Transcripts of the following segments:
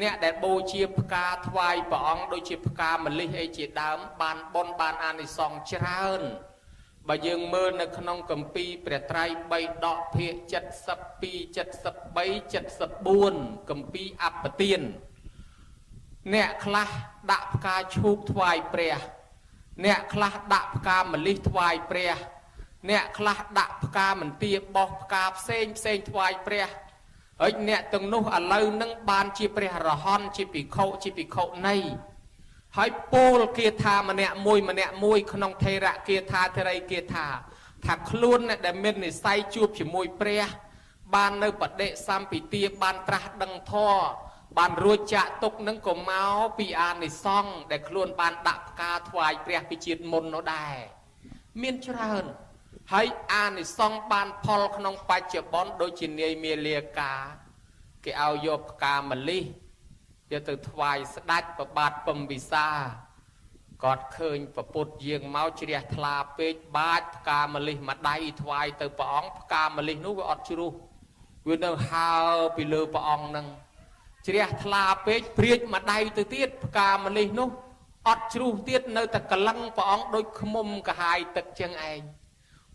អ្នកដែលបូជាផ្កាថ្វាយព្រះអង្គដូចជាផ្កាម្លិះអីជាដើមបានបុណ្យបានអានិសង្សច្រើនបើយើងមើលនៅក្នុងគម្ពីរព្រះត្រៃបិដកភាគ72 73 74គម្ពីរអបទានអ្នកខ្លះដាក់ផ្កាឈូកថ្វាយព្រះអ្នកខ្លះដាក់ផ្កាម្លិះថ្វាយព្រះអ្នកខ្លះដាក់ផ្កាមន្ទាបោះផ្កាផ្សេងផ្សេងថ្វាយព្រះហើយអ្នកទាំងនោះឥឡូវនឹងបានជាព្រះរហន្តជាភិក្ខុជាភិក្ខុនីហើយពោលគាថាម្នាក់មួយម្នាក់មួយក្នុងថេរគាថាថេរីគាថាថាខ្លួនអ្នកដែលមាននិស័យជួបជាមួយព្រះបាននៅបដិសម្ពិទាបានត្រាស់ដឹងធម៌បានរួចចាក់ទុកនឹងក៏មកពីអានិសង្សដែលខ្លួនបានដាក់ផ្កាថ្វាយព្រះពីជាតិមុននោះដែរមានច្រើនហើយអានិសង្សបានផលក្នុងបច្ចុប្បន្នដូចជានាយមាលាកាគេឲ្យយកផ្កាម្លិះយកទៅថ្វាយស្ដេចប្របាទពំវិសាគាត់ឃើញពពុទ្ធយាងមកជ្រះថ្លាពេកបាចផ្កាម្លិះមួយដៃថ្វាយទៅព្រះអង្គផ្កាម្លិះនោះវាអត់ជ្រុះវានៅហើពីលើព្រះអង្គនឹងជ្រះថ្លាពេកព្រាចមួយដៃទៅទៀតផ្កាម្លិះនោះអត់ជ្រុះទៀតនៅតែកលឹងព្រះអង្គដូចខ្មុំកាហាយទឹកចឹងឯង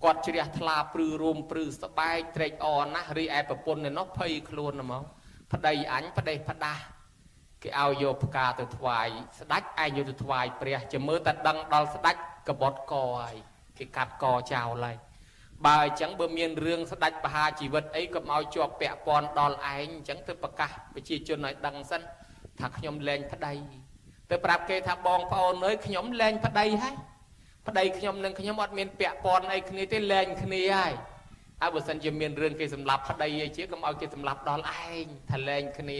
គាត់ជ្រះថ្លាព្រឺរួមព្រឺស្បែកត្រេកអរណាស់រីឯប្រពន្ធឯនោះភ័យខ្លួនហ្មងប្តីអញប្តីផ្ដាស់គេឲ្យយកផ្កាទៅថ្វាយស្ដេចឯងយកទៅថ្វាយព្រះចាំមើលតែដឹងដល់ស្ដេចកបត់កហើយគេកាត់កចោលហើយបើអញ្ចឹងបើមានរឿងស្ដេចបហាជីវិតអីកុំឲ្យជាប់ពាក់ព័ន្ធដល់ឯងអញ្ចឹងទៅប្រកាសប្រជាជនឲ្យដឹងសិនថាខ្ញុំលែងប្តីទៅប្រាប់គេថាបងប្អូនអើយខ្ញុំលែងប្តីហើយប្តីខ្ញុំនិងខ្ញុំអត់មានពាក់ព័ន្ធអីគ្នាទេលែងគ្នាហើយហើយបើសិនជាមានរឿងគេសម្លាប់ប្តីអីជាកុំឲ្យគេសម្លាប់ដល់ឯងថាលែងគ្នា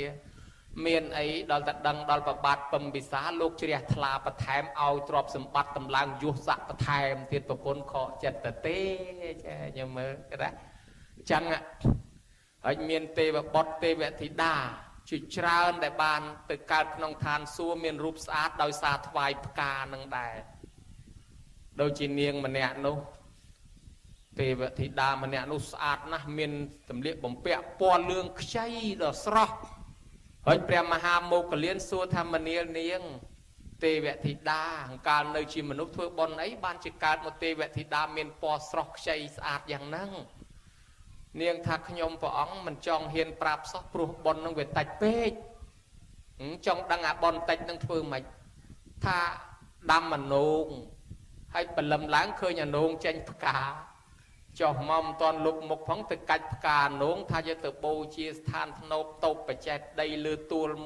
មានអីដល់តែដឹងដល់ប្របាទពំពិសាលោកជ្រះថ្លាបន្ថែមឲ្យទ្រព្យសម្បត្តិតម្លើងយុស័កបន្ថែមទៀតប្រពន្ធខកចិត្តទៅទេចាញមើលគេណាចឹងហើយមានទេវបុត្រទេវធីតាជាច្រើនដែលបានទៅកើតក្នុងឋានសួគ៌មានរូបស្អាតដោយសារថ្វាយផ្កានឹងដែរដូចជានាងម្នាក់នោះទេវធីតាម្នាក់នោះស្អាតណាស់មានសម្លៀកបំពាក់ពណ៌លឿងខ្ចីដ៏ស្រស់ហើយព្រះមហាមោគលានសួរថាមនាលនាងទេវធីតាកាលនៅជាមនុស្សធ្វើបុណ្យអីបានជាកើតមកទេវធីតាមានពណ៌ស្រស់ខ្ចីស្អាតយ៉ាងហ្នឹងនាងថាខ្ញុំព្រះអង្គមិនចង់ហ៊ានប្រាប់សោះព្រោះបុណ្យនឹងវាតិចពេកចង់ដឹងអាបុណ្យតិចនឹងធ្វើម៉េចថាដាំមនោងហើយបលឹមឡើងឃើញអានោងចេញផ្កាចុះមកមិនតាន់លុបមុខផងទៅកាច់ផ្កានោងថាយកទៅបូជាស្ថានធ្នូបតូបបច្ចេតដីលើទួល